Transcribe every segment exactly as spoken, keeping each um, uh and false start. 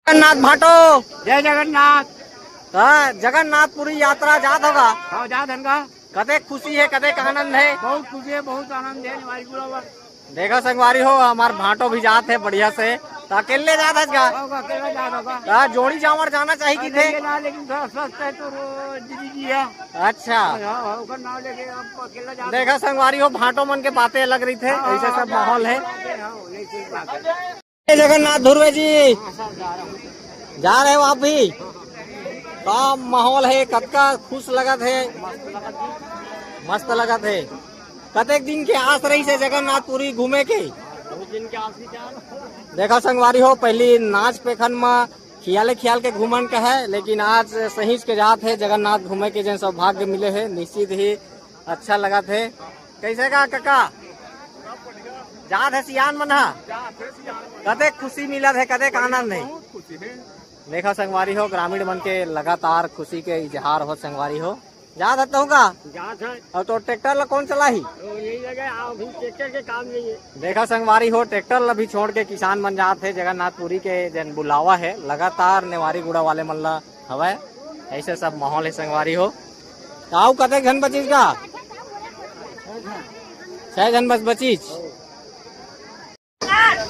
जगन्नाथ भाटो। जय जगन्नाथ। हाँ, जगन्नाथपुरी यात्रा जात होगा। हाँ, जात हन का। कतेक खुशी है, कतेक आनंद है? बहुत खुशी है, बहुत आनंद है, नेवारी गुड़ा बर। देखा संगवारी हो, हमार भाटो भी जात है बढ़िया से। तो अकेले जात है का? हाँ, अकेले जात होगा। का जोड़ी जावड़ जाना चाहिए कि थे? अकेले ना, लेकिन थोड़ा स्वस्थ है तो रो-, दीदी जी है। अच्छा। हाँ, हाँ, ओकर नाम लेके आप अकेले जात देखा संगवारी हो, भाटो मन के बातें अलग रही थे, हाँ, ऐसे हाँ, सब हाँ, माहौल है। हाँ, नहीं, सही बात है। जय जगन्नाथ ध्रुवे जी। जा रहे हो आप भी? का माहौल है, कतका खुश लगत है? मस्त लगत है। कतेक दिन के आस रही से जगन्नाथपुरी घूमे के? देखा संगवारी हो, पहली नाच पेखन म खियाले खियाल के घूमन का है, लेकिन आज सहीज के जात है जगन्नाथ घूमे के, जेन सौभाग्य मिले है, निश्चित ही अच्छा लगत है। कैसे का कका? जात है सियान मन हा? कतेक खुशी मिलत है, कतेक आनंद है? बहुत खुशी है। देखा संगवारी हो, ग्रामीण मन के लगातार खुशी के इजहार हो संगवारी हो। जात हत तहूँ का? जात है। और तो ट्रैक्टर ला कौन चलाही? तो यही लगे, अभी ट्रैक्टर के काम नहीं है। देखा संगवारी हो, ट्रैक्टर ला भी छोड़ के किसान मन जात है जगन्नाथपुरी के, जेन बुलावा है लगातार नेवारी गुड़ा वाले मन ला हवय। ऐसे सब माहौल है संगवारी हो। तो आओ, कतेक झन बचिस का? छह झन बस बचिस।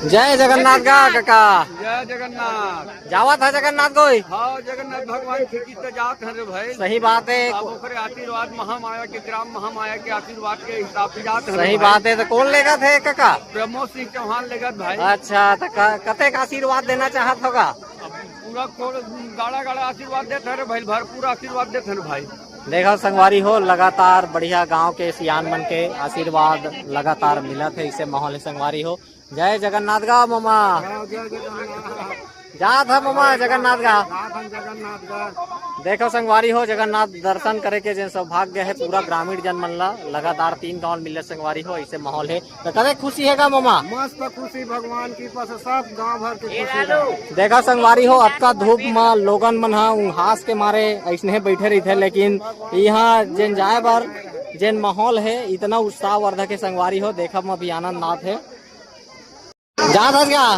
जय जगन्नाथ का कका। जय जगन्नाथ। जावत है जगन्नाथ कोई? हाँ, जगन्नाथ भगवान के चित्त जात है रे भाई। सही बात है। अब ओकरे आशीर्वाद, महामाया के, ग्राम महामाया के आशीर्वाद के हिसाब से जात है रे सही भाई। बात है। तो कौन लेगत है कका? प्रमोद सिंह चौहान लेगत भाई। अच्छा, तो क-, कतेक आशीर्वाद देना चाहत होगा? अब पूरा कोड़-, गाड़ा गाड़ा आशीर्वाद देत है रे भाई, भरपूर आशीर्वाद देत है रे भाई। देखा संगवारी हो, लगातार बढ़िया गांव के सियान मन के आशीर्वाद लगातार मिलत है, इसे माहौल है संगवारी हो। जय जगन्नाथ गा ममा। जय जगन्नाथ। जात है ममा जगन्नाथ गा। जात हम जगन्नाथ गा। देखो संगवारी हो, जगन्नाथ दर्शन करे के जेन सौभाग्य है, पूरा ग्रामीण जन मन ला लगातार तीन गांव मिले संगवारी हो, ऐसे माहौल है। तो कते खुशी है गा ममा? मस्त खुशी, भगवान की कृपा से सब गांव भर के खुशी है। देखा संगवारी हो, अतका धूप म लोगन मन ह उंघास के मारे ऐसने बैठे रहिथे, लेकिन यहाँ जेन जाए बर जेन माहौल है, इतना उत्साहवर्धक है संगवारी हो, देखब म भी आनंद आत है। जात हस का?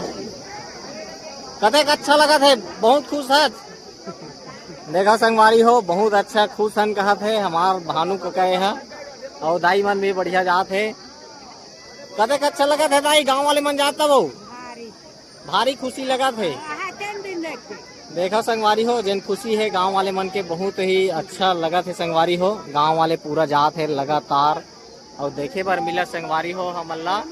कतेक अच्छा लगत है, बहुत खुश हस। देखा संगवारी हो, बहुत अच्छा खुश हन कहत है हमार भानु कका ये ह, अउ दाई मन भी बढ़िया जात है। कतेक अच्छा लगत है दाई, गांव वाले मन जात तब हो? भारी। भारी खुशी लगत है। हाँ, तीन दिन देख के। देखा संगवारी हो, जेन खुशी है गांव वाले मन के, बहुत ही अच्छा लगत है संगवारी हो। गांव वाले पूरा जात है लगातार, अउ देखे बर मिला संगवारी हो हमन ला।